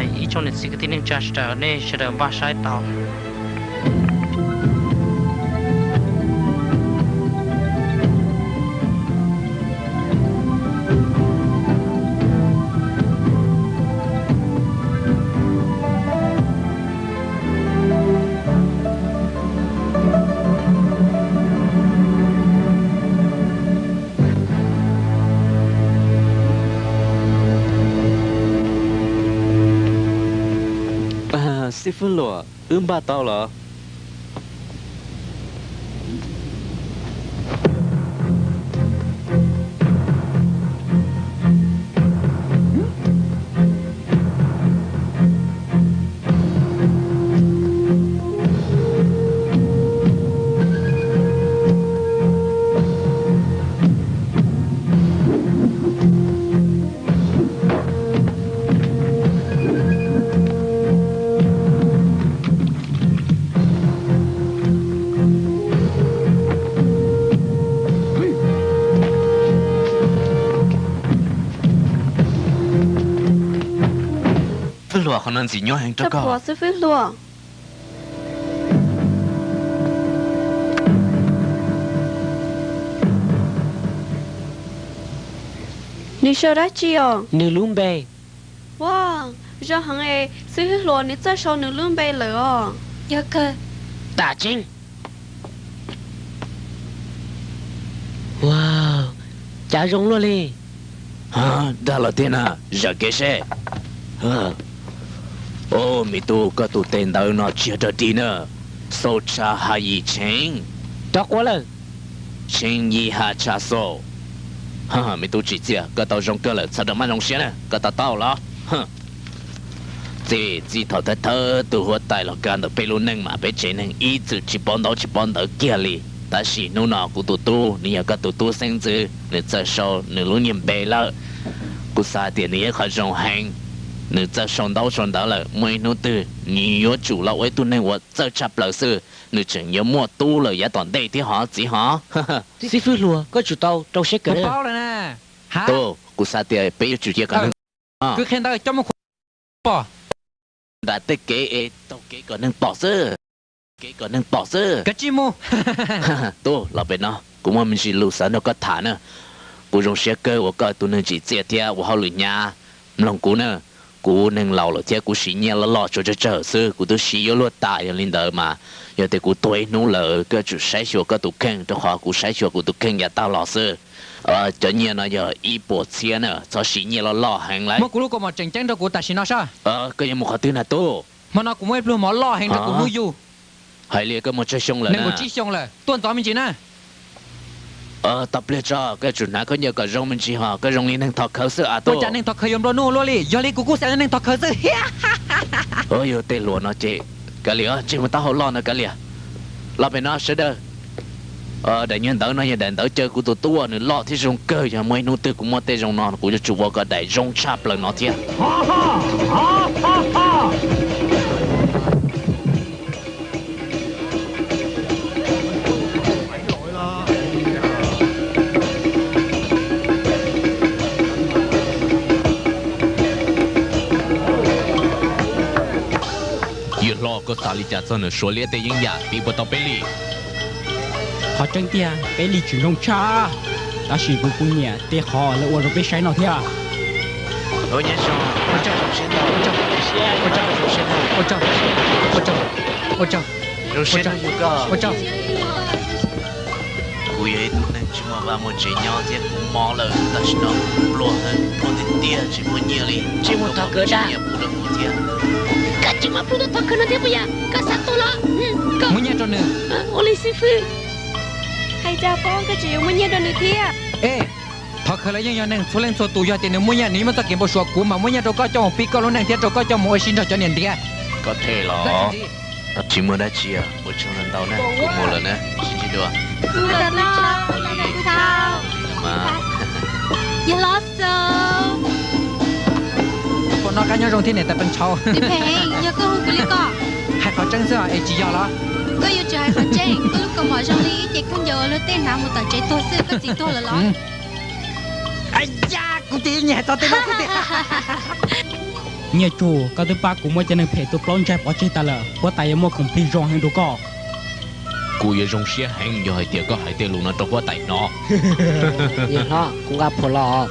Ib tsoom niam txiv kwv tij neej tsa sawv daws, nej sawv daws npaj saib tau. Xib fwb hluas, wb npaj tau los? Fwb hluas, qhov no ntxim nyuaj heev rau koj. Xib fwb hluas, nws sau dab tsi os? Nws lub npe. Ua, zoo heev es xib fwb hluas nws txawj sau nws lub npe lawm os. Yog kawg. Tam tseeb. Ua, cav zoo luaj li. Dag los tiag na, zam kev seb. Au, me tub, koj tus tes ntawv no tsis yog dog dig na. Xau tsha ha yim tsheej. Rov quav lawm. Tsheej yim ha tsha xau. Me tub tsim txiaj, koj tau zoo kawg lawm, txhob rau maj zoo siab na, koj to taub los. Txij, txij thaum thawj thawj tus huab tais los kav ntawm peb lub neej mas peb tsev neeg ib txwm tsis paub ntaub tsis paub ntawv kiag li. Tab sis hnub no kuv tus tub, nws yog koj tus tub xeeb ntxwv, nws txawj sau nws lub niag npe lawm. Kuv xav tias nws yog qhov zoo heev, nws txawj sau ntaub sau ntawv lawm, muaj ib hnub twg nws yuav tsum los ua ib tug neeg uas txawj tshaj plaws xwb, nws tseem yuav muaj tub lawm yav tom ntej thiab hov txiv hov. Xib fwb hluas, koj tsum tau rau siab kawm. Tub, kuv xav tias peb yuav tsum cia kom nws kwv qhia ntawd coj mus khuam pom. Nram tej kev es taug kev kom neeg pom xwb. Kev kom neeg pom xwb. Kav tsij mus. Tub, los pem no, kuv muaj me ntsis lus xav nrog koj tham na. Kuv zoo siab kawg uas koj tus neeg tsim txiaj thiab ua hauj lwm hnyav. Mloog kuv na, kuv neeg laus lawm thiab kuv siv nyiaj loj loj tsuas tsawg tsawg xwb, kuv twb siv yuav luag tas. Yog li ntawd mas yog tias kuv tuag ib hnub lawm koj tsum saib xyuas koj tus kheej, rau qhov kuv saib xyuas kuv tus kheej yav tag los xwb. Cov nyiaj no yog ib puas txhiab na, txhob siv nyiaj loj loj heev lawm. Muab kuv lub kaus mom tseem ceeb rau kuv tam sim no soj. Koj yuav mus qhov twg na tub? Hmo no kuv muaj ib pluag mov loj heev rau kuv hnub yug. Hais li koj muaj tsawg xyoo lawm? Nees nkaum tsib xyoo lawm, tuaj ntxov me ntsis na. Tau pliag tso, koj tsum hnav khaub ncaws kom zoo me ntsis ho, koj zoo li neeg thov khawv xwb a tub. Ua cas neeg thov khawv yuav nplua nuj luaj li? Yog li kuv kuj xav neeg thov khawv xwb. Yog tej hluas no ces kav liam, ntsej muag taub hau loj no kav liam. Los pem no sawv daws. Daim nyuag ntawv no yog daim ntawv caw kuv tus tub, nws loj thiab zoo kawg, yog muaj ib hnub twg kuv muaj tej zoo no kuv yuav tsum ua kom daim zoo tshaj plaws no thiab. Yawg hlob, koj xav li cas txog nws Suav liab tej yeeb yam piv puas tau peb li? Qhov tseeb tiag peb li tsis zoo tshaj, tab sis kuv kuj nyiam tej qhov lawv ua rau peb saib no thiab. Ua tsaug, ua tsaug, ua tsaug, ua tsaug, ua tsaug. Kuv yog ib tug neeg tsis muaj vaj muaj tsev nyob thiab kuv mob lawm, tam sim no pluag heev, pluag tiag tiag tsis muaj nyiaj li. Tsis muaj thov khawv dab. Koj tsis muaj plhu tuaj thov khawv no thiab puas yog? Koj xav tuag los? Muab nyiaj rau nws. Ua li xib fwb. Hais cas Poob koj tseem yuav muab nyiaj rau nws thiab? Thov khawv los yeej yog neeg txhua leej txhua tus, yog tias nws muaj nyiaj nws yeej muaj txoj kev npau suav, kuv mas muab nyiaj rau koj coj mus pib koj lub neej thiab rau koj coj mus ua si nrog cov niam ntiav. Koj them los? Tsis muaj dab tsi, ua tsaug ntau ntau na, kuv mus lawm na, sib ntsib dua. Yog los xav. Pom no qab nyob zoo thiab niam tais Paj Ntshaus. Yog koj hu kuv li ko. Hais qhov tseeb xwb es tsis yog los? Koj yuav tsum hais qhov tseeb, koj lub kaus mom zoo li ib ce khaub ncaws luag tej hnav mus tom tsev tuag xwb, koj txiv tuag lawm los? Kuv twb nyiam hais txog tej no xwb tiag. Nyiaj Tsug, koj twb pab kuv muab cov neeg phem tua plaub ntsaig pov tseg tas lawm, huab tais yuav muaj khoom plig zoo heev rau koj. Kuv yuav zoo siab heev yog hais tias koj hais tej lus no rau huab tais hnov. Yawg hlob, kuv nqa phuam los.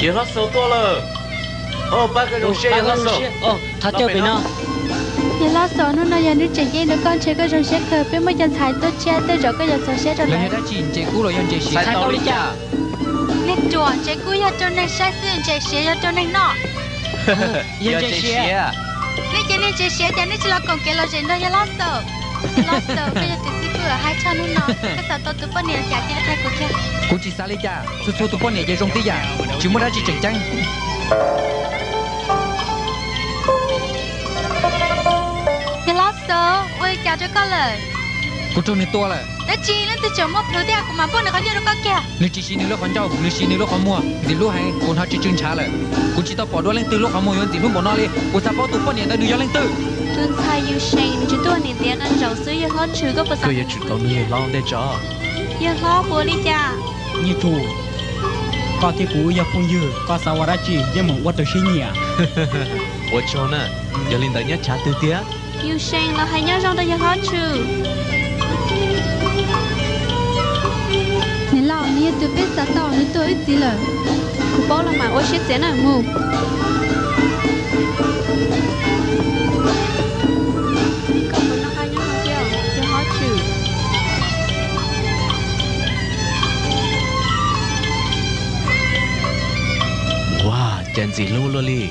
Yawg hlob Xaus tuaj lawm. Pab koj zoo siab yawg hlob Xaus. Thov caw pem no. Yawg hlob Xaus, hnub no yog hnub tseem ceeb rau koj, ntshe koj zoo siab kawg, peb muaj cov ntxhais tuaj tshiab tej zaum koj yuav txaus siab rau lawv. Yog dab tsi ntses kub los yog ntses siav? Txhais tau li cas? Niag ruam, ntses kub yog rau neeg saib xwb, ntses siav yog rau neeg noj. Yog ntses siav. Nej ces niag ntses siav cas nej tsis los koom kev lom zem nrog yawg hlob Xaus? Yawg hlob Xaus, koj yog tus xib fwb uas haib tshaj hnub no, koj xav tau tus poj niam li cas cia li qhia kuv kiag. Kuv tsis xav li cas, txhua txhua tus poj niam ces zoo tib yam, tsis muaj dab tsi tseem ceeb. Yawg hlob Xaus, ua li cas rau koj lawm? Kuv raug nws tua lawm. Dab tsi, leej twg tseem muaj plhus thiab, kuv mam npuaj nws qhov ncauj rau koj kiag. Nws tsis siv nws lub qhov ncauj, nws siv nws lub qhov muag ntxim hlub heev, kuv hnov tsw tsw ntshav lawm. Kuv tsis tau pom dua leej twg lub qhov muag yuav ntxim hlub npaum no li, kuv xav paub tus poj niam ntawd nws yog leej twg. Tus ntxhais Yus Seem, nws tsis tuaj niam ntiav qee zaum xwb, yawg hlob Tswm, koj puas xav, koj yuav tsum tau nug yawg hlob ntej tso. Yawg hlob, puas li cas? Nyiaj Tsug, koj thiab kuv wb yog phooj ywg, koj xav ua dab tsi yeej meem ua raws siab nyiam. Ua tsaug na, yog li ntawd nyob chav twg tiag? Yus Seem los hais nyob zoo rau yawg hlob Tswm. Niam laus, nws yog tus peb xav tau, nws tuaj wb txiv lawm. Kuv paub los mam ua siab txias na, mus. Koj puas noj qab nyob zoo thiab, yawg hlob Tswm? Ua cas ntxim hlub luaj li.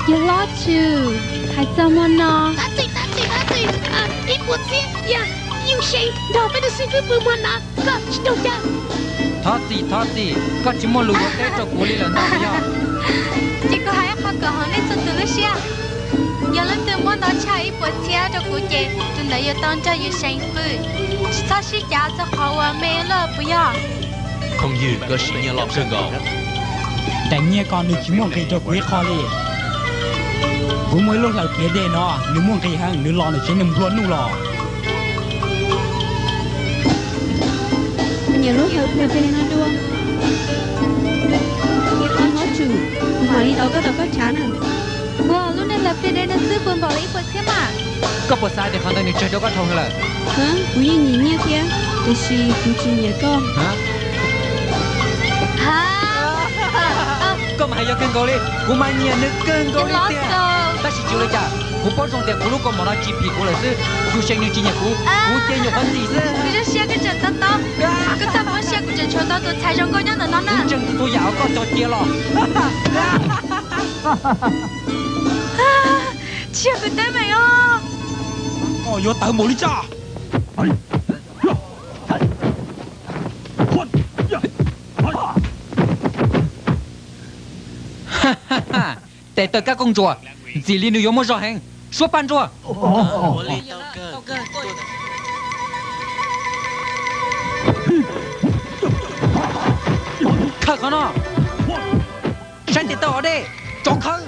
Yawg hlob Tswm, hais txog hmo no. Thov txim, thov txim, thov txim. Ib puas txhiab yog Yus Seem nrog peb tus xib fwb pw hmo no, koj tsis raug cas? Thov txim, thov txim, koj tsis muaj lus yuav teb rau kuv li lawm ntag puas yog? Ces kuv hais ib qho kom haum nej txhua tus lub siab. Yog leej twg muab ntau tshaj ib puas txhiab rau kuv ces tus ntawd yuav tau nrog Yus Seem pw. Tsis txhob sib cav txog qhov uas me luaj puas yog? Phooj ywg, koj siv nyiaj loj kawg nkaus. Daim nyiaj ko nws tsis muaj nqis rau kuv ib qho li. Kuv muaj ib lub hlaws pliav dej no, nws muaj nqis heev, nws los ntawm tsev neeg nplua nuj los. Kuv nyiam lub hlaws pliav dej no dua. Yawg hlob Tswm, kuv mam li tau koj tau koj tshav na. Ua, lub niag hlaws pliav dej no xwb puas npaum li ib puas txhiab mas? Koj puas xav tias qhov ntawd nws tsawg rau koj dhau lawm? Kuv yeej nyiam nyiaj thiab, tiam sis kuv tsis nyiam koj. Koj mas hais yog kawg nkaus li, kuv mas nyiam nws kawg nkaus li tiag. Tab sis tsis ua li cas, kuv paub zoo tias kuv lub kaus mom no tsis phim kuv lawm xwb. Yus Seem nws tsis nyiam kuv, kuv ces nyuam qhuav ntxim xwb. Koj zoo siab koj tseem tau tau, koj txhob poob siab, kuv tseem tshuav tau tus ntxhais zoo nkauj nyob ntawm no na. Kuv ntseeg txhua yam uas koj cog cia los. Tsis yog kuv teeb meem os. Koj yuav tawv npaum li cas? Tes taw kab kooj ntsuas, ntxim li nws yuav muaj zog heev. Suab paj nruag. Khawb qhov no. Saib tes taw o dej, tsov khawb.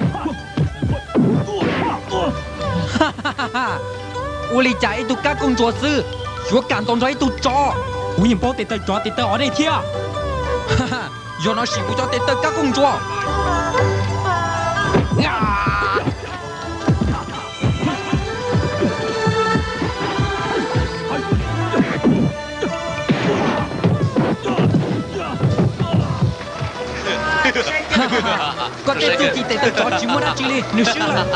Ua li cas ib tug kab kooj ntsuas xwb yuav kam ntaus nrog ib tug tsov? Kuv yeej paub tes taw tsov tes taw o dej thiab. Yog no sim kuv cov tes taw kab kooj ntsuas. Koj tej txuj ci tes taw tsov tsis muaj dab tsi li, nws swb lawm.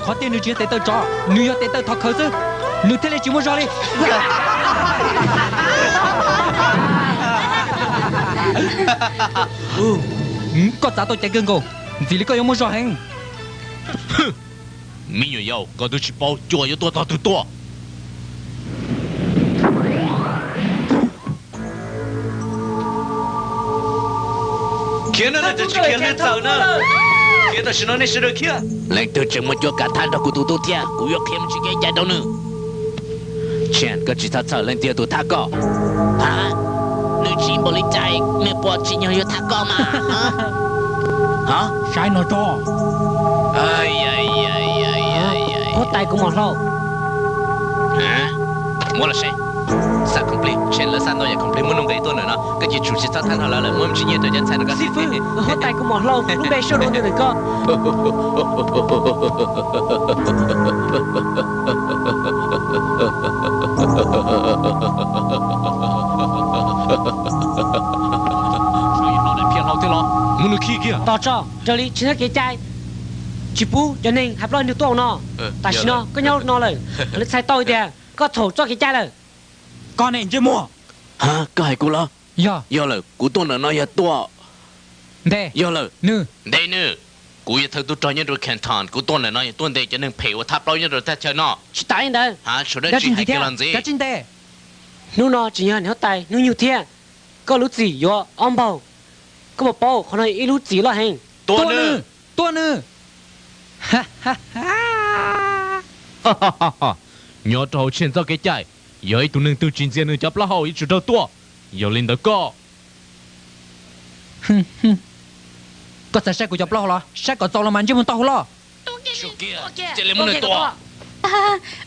Qhov tiag nws tsis yog tes taw tsov, nws yog tes taw thov khawv xwb, nws thiaj li tsis muaj zog li. Koj txav tau caiv kawg nkaus, ntxim li koj yuav muaj zog heev. Me nyuam yaus, koj twb tsis paub cuaj yuav tuaj tog twg tuaj. Khiav na, nej tsis khiav hlwb txawm na. Khiav tam sim no nej sawv daws khiav. Leej twg tseem muaj cuab kav thab nrog kuv tus tub thiab, kuv yuav qhia me ntsis kev cai rau nws. Tshiab, koj tsis txhob txhawj, leej twg yog tus thab koj? Ha, nws tsis npaum li cas, nws puas tsim nyog yuav thab koj mas? Ha, saib no tso. Huab tais, kuv mom hlau. Muab los seb. Xav khoom plig, tshem lawv xab ntau yam khoom plig muab nuj nqis tuaj ntawm no, koj cia tsum tsis txhob thab hlob lawv, lawv muab me ntsis nyiaj rau cov ntxhais rau koj. Xib fwb, huab tais kuv mom hlau, lub npe sau dua ntawm koj. Tos tso, raws li tsis txoj kev cai, tsis pub cov neeg hais ploj nws tuaj no. Tam sim no koj nyob no lawm, lawv txhais tau tias koj txhaum txoj kev cai lawm. Koj ne ntsej muag. Koj hais kuv los? Yog lawm, kuv tuaj ntawm no yog tuaj ntes. Yog lawm, nws ntes nws. Kuv yog thawj tub rog nyob rau Canton, kuv tuaj ntawm no yog tuaj ntes cov neeg phem uas thab plaub nyob rau thaj chaw no. Tsis tas li ntawd, sawv daws tsis hais kiag los ntxiv. Hnub no tsis yog niam huab tais hnub yug thiab, koj lub txim yuav ob npaug. Koj puas paub qhov no ib lub txim loj heev? Tua nws! Tua nws! Nyob rau hauv Tsheej txoj kev cai, yog ib tug neeg twg tsis ntxias nws cov plaub hau yuav tsum raug tua. Yog li ntawd koj Koj xav saib kuv cov plaub hau los? Saib kom txaus los mas ntsej muag tau hau loj. Cia li muab nws tua.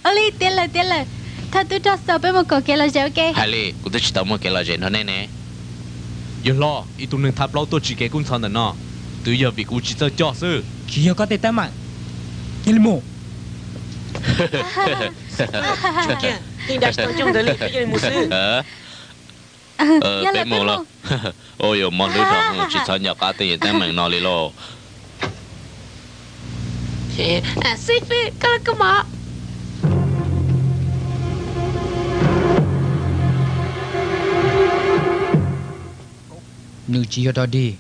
Ua li, tiav lawm, tiav lawm. Thawj tub rog Xaus, peb mus kom kev lom zem ua ke. Hais li, kuv twb tsis tau muaj kev lom zem nrog nej ne. Yawg hlob, ib tug neeg thab plaub tuaj tsim kev kub ntxhov ntawm no, twb yog vim kuv tsis txawj coj xwb. Tsis yog koj tej teeb meem. Cia li mus. Tsis tau coj ntawd li, cia li mus xwb. Peb mus los. Ua yuav mob hlwb dhau, tsis txhob nco qab tej yam teeb meem no li lauj. Xib fwb, koj los koj mom. Nws tsis yog dog dig.